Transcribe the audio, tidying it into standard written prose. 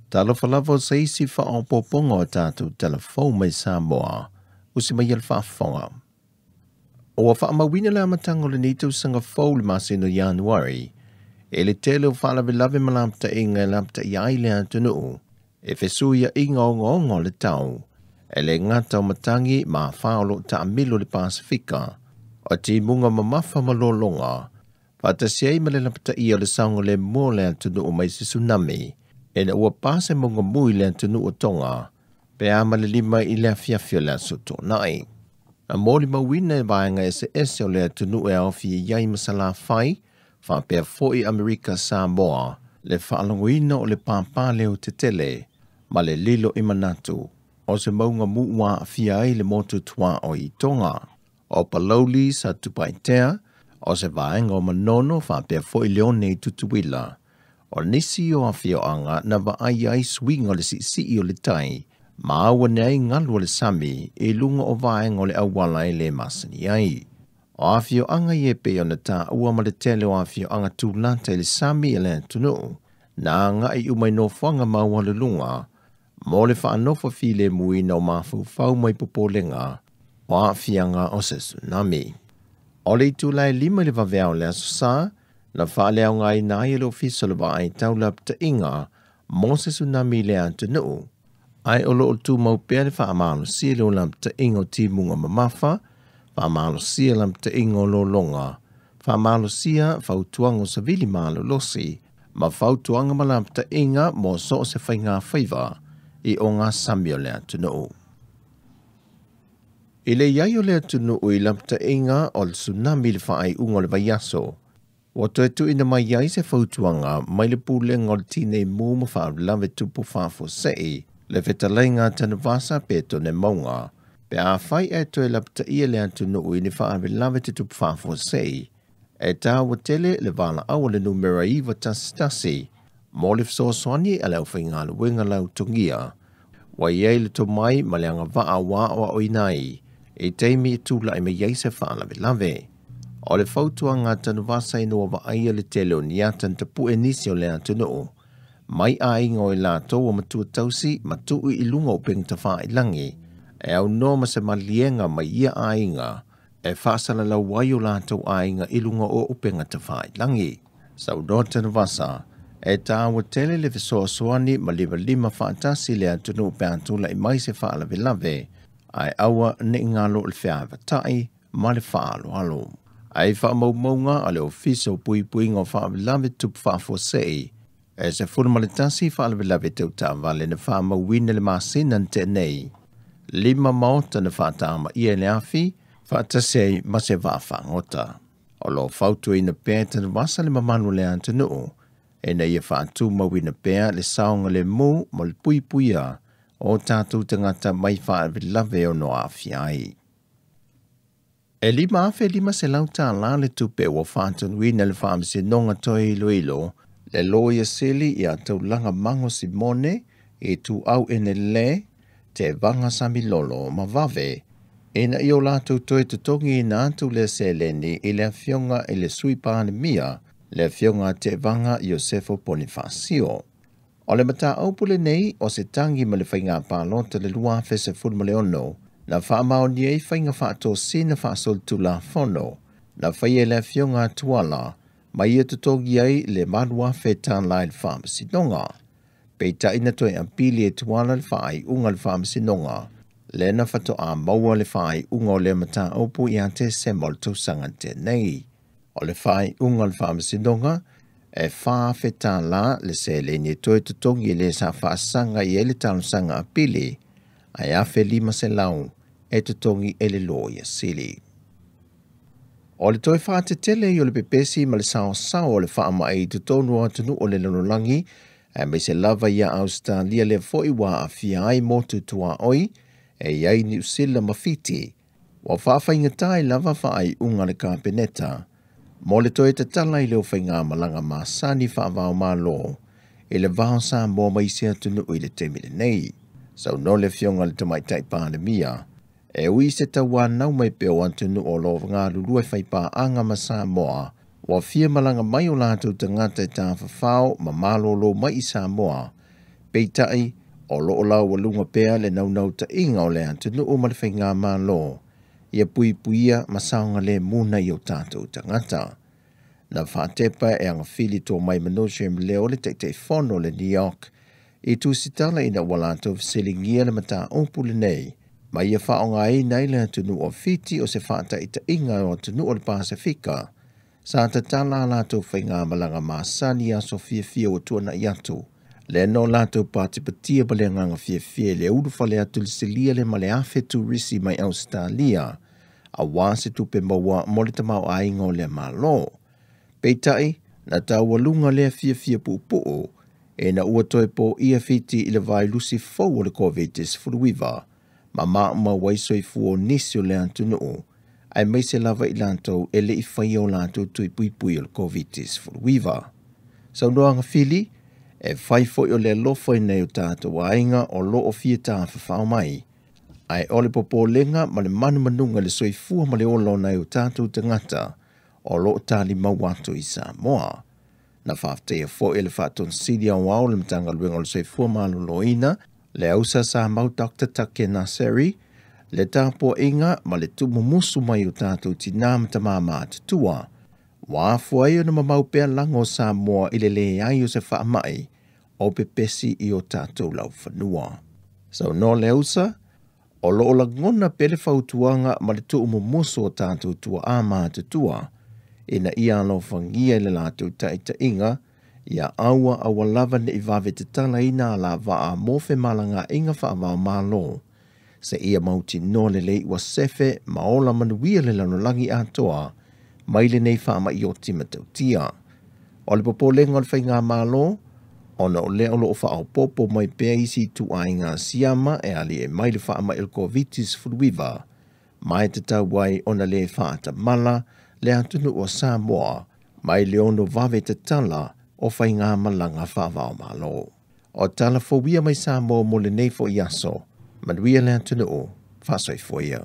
Talofa lava o se isi faaopoopoga o tatou talafou mai Samoa, usi mai le faafofoga. Ua faamauina le amataga o lenei tausaga fou le masina o Ianuari, e le tele o faalavelave ma lapataiga e lapataia ai le atunuu, e fesuiaiga ogaoga o le tau, e le gata o matagi ma afa o loo taamilo le Pasifika, o timuga mamafa ma lologa, faatasi ai ma le lapataia o le saogalemu o le atunuu mai se tsunami, ina ua pa se mauga mu i le atunuu o Tonga, pe a ma le 5 i le afiafi o le aso Toonai. Na molimauina e vaega eseese o le atunuu e aofia i ai ma Salafai, faapea foi Amerika Samoa, le faalogoina o le pāpā leo tetele, ma le lilo i manatu, o se mauga mu ua aafia ai le motu tuaoi i Tonga. O Palauli Satupaitea, o se vaega o Manono faapea foi Leone i Tutuila. O nisi o afioaga na vaai ai suiga o le siisii o le tai, ma aua ne ai galu o le sami i luga o vaega o le auala e le masani ai. O afioaga ia e pei ona taua ma le tele o afioaga tulata i le sami e le atunuu, na agai uma i nofoaga maualuluga, mo le faanofo filemuina o mafaufau mai popolega o aafiaga o se tsunami. O le itula e 5 i le vaveao o le aso Sa, na faaleaogaina ai e le Ofisa o le Vaai Tau Lapataiga mo se tsunami i le atunuu, ae o loo tumau pea le faamalosia le o lapataiga o timuga mamafa, faamalosia lapataiga o lologa, faamalosia fautuaga o savili malolosi, ma fautuaga ma lapataiga mo so o se faiga faiva i o sami o le atunuu. I le iai o le atunuu i lapataiga o le tsunami le faaiuga o le vaiaso, ua toe tuuina mai ai se fautuaga mai le pulega o le tinei mu ma faalavelave tupu faafuasei, le fetalaiga Tanuvasa Petone Mauga, pe afai e toe lapataia le atunuu i ni faalavelave tutupu faafuasei, e taua tele le valaau o le numera 911 mo le fesoasoani a le aufaigaluega lautogia, ua i ai le tomai ma le agavaa ua aoaoina ai, i taimi e tulai mai ai se faalavelave. O le fautuaga a Tanuvasa ina ua vaaia le tele o ni ata na tapue nisi o le atunuu, mai aiga o i latou o matua tausi ma tuu i luga o upega tafailagi, e aunoa ma se maliega mai ia aiga, e faasalalau ai o latou aiga i luga o upega tafailagi. Saunoa Tanuvasa, e taua tele le fesoasoani ma limalima faatasi le atunuu pe a tulai mai se faalavelave, ae aua ne i galo le feavatai ma le faaaloalo. Ai faamaumauga a le Ofisa o Puipuiga o Faalavelave Tupu Faafuasei, e 11 faalavelave tau taavale na faamauina le masina na tea nei, 5 maota na faatamaia i le afi, faatasi ai ma se vaafagota. O loo fautuaina pea e Tanuvasa le mamalu o le atunuu, ina ia faatumauina pea le saogalemu ma le puipuia o tatou tagata mai faalavelave ono aafia ai. E $5,500 le tupe ua faatonuina le faamasinoga toe iloilo, le loia sili ia Taulaga Mago Simone i Tuau Enele, Te Vaga Samilolo ma Vave, ina ia o latou toe totogiina atu le seleni i le afioga i le Sui Palemia, le afioga Te Vaga Iosefo Ponifasio. O le mataupu lenei o se tagi ma le faiga palota le 2016, na faamaonia ai faiga faatosina faasolitulafono, na faia e le afioga Tuala, ma ia totogi ai le $8,000 i le faamasinoga. Peitai na toe apili e Tuala le faaiuga o le faamasinoga, le na faatoa maua le faaiuga o le mataupu ia Tesema o le tausaga tenei. O le faaiuga o le faamasinoga, e $4,000 le seleni e toe totogi e le sa faasaga i ai le talosaga apili, ae $1,500 e totogi e le loia sili. O le toe faatetele ai o le pepesi ma le saosao o le faamai i totonu o atunuu o le lalolagi, aemaise lava ia Australia lea foi ua aafia ai motu tuaoi, e i ai Niu Sila ma Fiti, ua faafaigata ai lava faaiuga a le Kapeneta, mo le toe tatala i le aufaigamalaga masani faavaomalo i le va o Samoa ma isi atunuu i le taimi lenei. Saunoa le afioga i le Tamaitai Palemia, e ui se tauanau mai pea o atunuu o loo galulue faipaaga ma Samoa, ua fia malaga mai o latou tagata e tafafao ma malolo mai i Samoa, Peitai, o loo laualuga pea le naunautaiga o le atunuu ma le faigamalo, ia puipuia ma saogalemu nai o tatou tagata. Na faatepa e agafili Tomai Manoa Leo le Taitaifono o le NEOC i tusitala ina ua latou fesiligia le mataupu lenei, ma ia faaaogaina ai le atunuu o Fiti o se faataitaiga o atunuu o le Pasefika, sa tatala a latou faigamalaga masani i aso fiafia ua tuanai atu, lea na o latou patipatia ma le agaga fiafia i le ulufale atu le silia le ma le 1,000 turisi mai Ausetalia, auā se tupe maua mo le tamaoaiga o lea Malo. Peitai, na taualuga lea fiafia puupuu, ina ua toe poia Fiti i le vailusi fou o le COVID-19, ma maumau ai soifua o nisi o le atunuu, aemaise lava i latou e le i faia o latou tui puipui o le COVID-19. Saunoaga fili, e fai foi o le alofa i nai o tatou aiga o loo fia tafafao mai, ae o le popolega ma le manumanuga i le soifua ma le ola o nai o tatou tagata o loo talimau atu i Samoa. Na faafetaia foi e le Faatonesili Aoao le Matagaluega o le Soifua Maloloina, le ausa Samau Dr. Take Naseri, le tapuaiga ma le tuumumusu mai o tatou tinā ma tamā matutua, ua afua ai ona mamau pea lago o Samoa i le leai o se faamai o pepesi i o tatou laufanua. Saunoa le ausa, o loo lagona pea le fautuaga ma le tuumumusu o tatou tuaa matutua, ina ia alofagia i le latou taitaiga, ia aua aua lava nei vave tatalaina alavaa mo femalagaaiga faava-o-Malo, seia mautinoa lelei ua sefe ma ola manuia le lalolagi atoa mai lenei faamai oti matautia. O le popolega o le faigamalo, ona o lea o loo faaopoopo mai pea isi ituaiga siama e aliae mai le faamai o le COVID-19, ma e tatau ai ona le faatamala le atunuu o Samoa mai le ono vave tatala o faigamalaga faava-o-Malo. O tala fou ia mai Samoa mo lenei foi aso, manuia le atunuu, faasoifua ia.